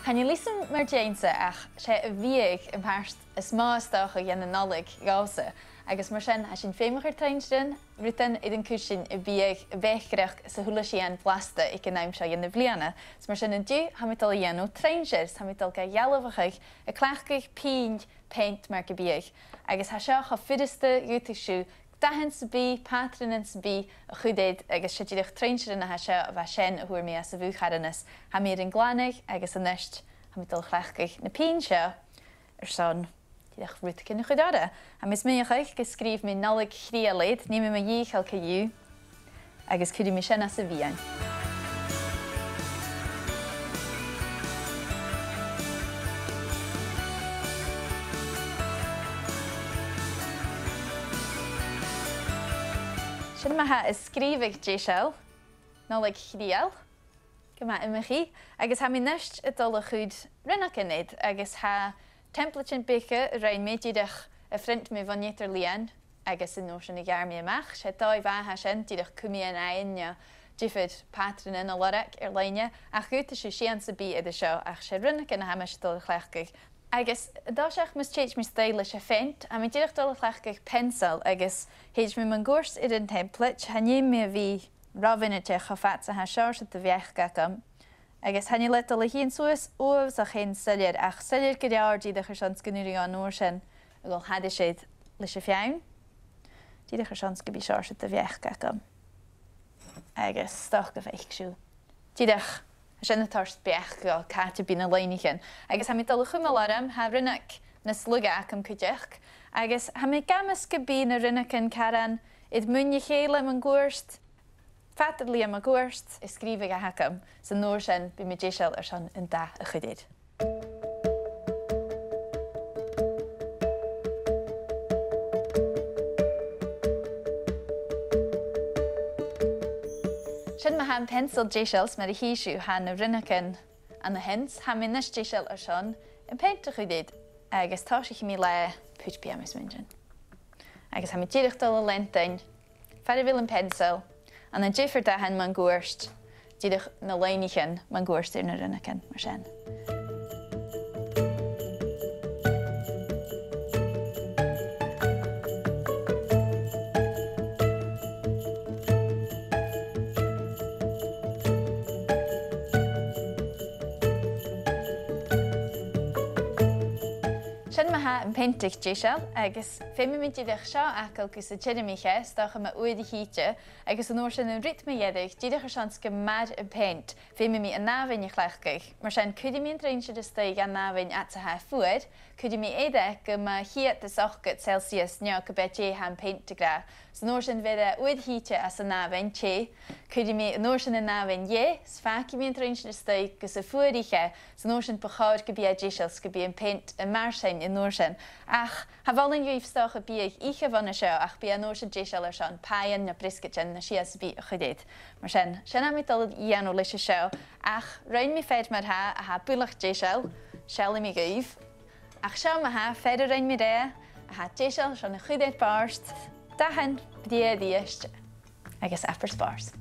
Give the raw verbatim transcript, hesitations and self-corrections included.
Chan eil fhios agam mar a tha sin, ach 's e am biadh am pàirt as motha, is dòcha, dhen an Nollaig dhòmhsa, agus mar sin tha sinn feumach air truinnsearan, rudan air an cur sinn am biadh a bheachdachadh 's a h-uile sìon blasta aig an àm seo dhen a' bhliadhna. Is mar sin an-diugh tha mi a' dol a dhèanamh truinnsear, is tha mi a' dol ga dhealbhachadh a' cleachdadh pinn peant mar gum biodh, agus tha seo cho furasta dhut a chur sìos, dathan sam bith, pàtranan sam bith a chur air, agus 's e dìreach truinnsearan a tha seo a bha sin a fhuair mi às a' bhùth charthannais. Tha mi air an glanadh agus a-nis tha mi a' dol a chleachdadh na pinn seo airson dìreach rudeigin a chur orra. Tha mi a' smaoineachadh gun sgrìobh mi Nollaig Chridheil air, nì mi mo dhìcheall co-dhiù, agus cuiridh mi sin às a' mheadhan. Sin ma-thà an sgrìobhadh deiseil, Nollaig Chridheil, gu math iomchaidh, agus tha mi a-nis a' dol a chur rionnagan air, agus tha templates beaga a rinn mi dìreach a phrint mi bhon eadar-lìon, agus an uair sin a gheàrr mi a-mach. 'S e dòigh mhath a tha sin, dìreach cumaidh an fhaighinn no diofar phàtranan a lorg air-loidhne, ach dh'fhaodas tu sìon sam bith air seo, ach 's e rionnagan a tha mise a' dol a chleachdadh. Agus an toiseach, mus tèid mi a-steach leis a' pheant, tha mi dìreach a' dol a chleachdadh pencil, agus thèid mi mun cuairt air an template, chan fheum mi a bhith ro mhionaideach cho fad 's a tha seòrsa de bheachd agam. Agus chan eil e a' dol a thighinn suas uabhasach fhèin soilleir, ach soilleir gu leòr dìreach airson 's gun urrainn dhomh an uair sin a dhol thairis air leis a' pheann. Dìreach airson 's gum bi seòrsa de bheachd agam. Agus 's dòcha gum faic sibh. Dìreach, tha sin a' toirt beachd dhomh càit am bi na loidhnichean. Agus tha mi a' dol a chumail orm, tha rionnag nas lugha agam cuideachd. Agus tha mi ag amas gum bi na rionnagan caran air muin a chèile mun cuairt, fada leam a' cuairt, is sgrìobhadh a th' agam, 's an uair sin bidh mi deiseil airson an dath a chur air. Sin ma-thà am pencil deiseil, 's mar a chì sibh, tha na rionnagan an-sin, 's tha mi a-nis deiseil airson am peant a chur air, agus tòisichidh mi le puirt-bhiama, is mi an dùil. Agus tha mi dìreach a' dol a leantainn far a bheil am pencil, ann an diofar dathan mun cuairt, dìreach na loidhnichean mun cuairt air na rionnagan, mar sin. Sin ma-thà am peantadh deiseil, agus feumaidh mi dìreach seo fhàgail gus an tiormaich e, 's dòcha mu uair a thìde, agus an uair sin an rud mu dheireadh, dìreach airson 's gum mair am peant, feumaidh mi an àmhainn a chleachdadh. Mar sin, cuiridh mi an truinnsear a-staigh dhan àmhainn fhad 's a tha e fuar, cuiridh mi air e gu mu cheud is ochdad Celsius, no ge b' e dè tha am peant ag ràdh. 'S an uair sin bheir e uair a thìde às an àmhainn teth, cuiridh mi an uair sin an àmhainn dheth, 's fàgaidh mi an truinnsear a-staigh gus am fuaraich e, 's an uair sin bu chòir gum bi e deiseil 's gum bi am peant a' mairsinn an uair sin. Ach tha mholainn dhuibh 's dòcha biadh ithe bhon a seo, ach bidh e an uair sin deiseil airson pàighean no briosgaidean no sìon sam bith a chur air. Mar sin, sin a tha mi a' dol a dhèanamh leis a seo, ach rinn mi fear mar-thà a tha buileach deiseil, seallaidh mi dhuibh. Ach seo ma-thà fear a rinn mi roimhe, a tha deiseil airson a chur air bòrd, dathan brèagha a-rithist, agus abair spòrs.